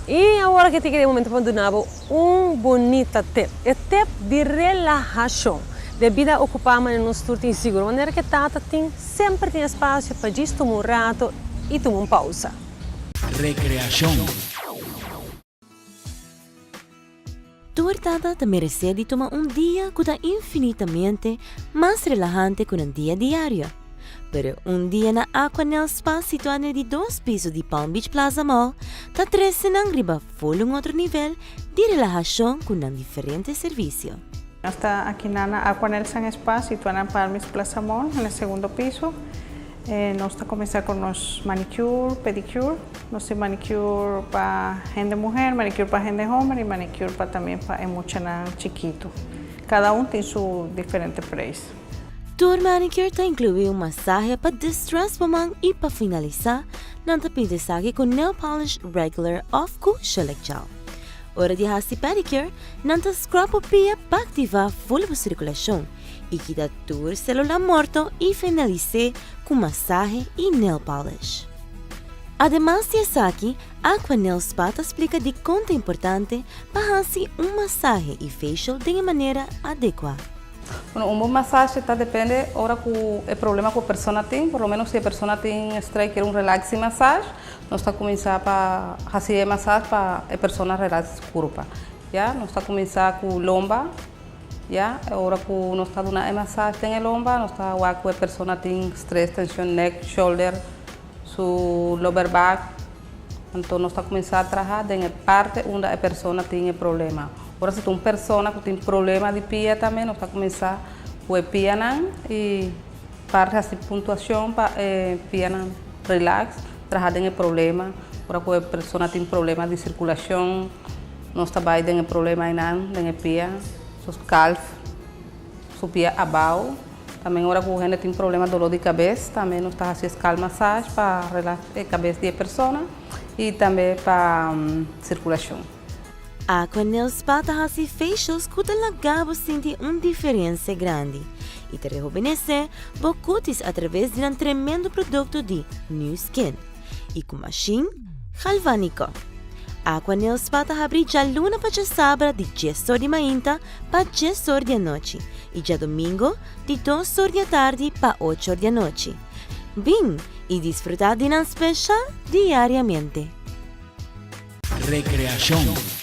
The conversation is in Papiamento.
I awor ku ta e momento pa duna un bunita tip. E tip di relahashon. Di bida okupá, ma nos tur tin sigur. Manera ku tata tin, semper tin espasio pa djis tuma un ratu i tuma un pousa. Rekreashon. Tur tata ta meresé di tuma un dia ku ta infinitamente mas relahante ku un dia diario. Pero un dia na Aqua Nail Spa situá na di dos piso di Palm Beach Plaza Mall ta trese nan riba full un otro nivel di relahashon ku nan diferente servisio. Nos ta aki na Aqua Nails and Spa, situá na Palm Beach Plaza Mall, na segundo piso. Nos ta kuminsá ku nos manicure, pedicure. Nos tin manicure pa hende muhé, manicure pa hende hòmber i manicure pa tambe pa muchanan chikitu. Kada un tin su diferente preis. Tur manicure ta inkluí un masahe pa de-stress bo man i pa finalisá, nan ta pinta esaki ku nail polish regular òf ku shellac gel. Ora di hasi pedicure, nan ta scrub bo pia pa aktivá full bo sirkulashon i kita tur sélula morto i finalis'é ku masahe i nail polish. Ademas di esaki, Aqua Nail Spa ta splika dikon ta importante pa hasi un masahe i facial den e manera adekuá. Bueno, un bon masahe ta depende ora ku e problema ku e persona tin, por lo menos si e persona tin stress i ke un relaxing massage, nos ta kuminsá pa hasi e masahe pa e persona relax su kurpa. Ya, nos ta kuminsá ku lomba, ya, ora ku nos ta duna e masahe den e lomba, nos ta wak ku e persona tin stress, tenshon nek, shoulder, su lower back, anto nos ta kuminsá traha den e parti unda e persona tin e problema. Ora si ta un persona ku tin problema di pia tambe, nos ta kuminsá ku e pianan i parti hasi puntuashon pa e pianan relax, traha den e problema. Ora ku e persona tin problema di sirkulashon, nos ta bai den e problema einan, den e pia, su calf, su pia abou. Tambe ora ku hende tin problema doló di kabes, tambe nos ta hasi scalp massage pa relax e kabes di e persona i tambe pa sirkulashon. Aqua Nail Spa ta hasi facials ku ta laga bo sinti un diferensia grandi i ta rehubenesé bo kutis atraves di nan tremendo produkto di Nu Skin i ku mashin galvániko. Aqua Nail Spa ta habrí djaluna pa djasabra di 10 or di mainta pa 10 or di anochi i djadumingu di 2 or di atardi pa 8 or di anochi. Bin i disfrutá di nan special diariamente. Rekreashon.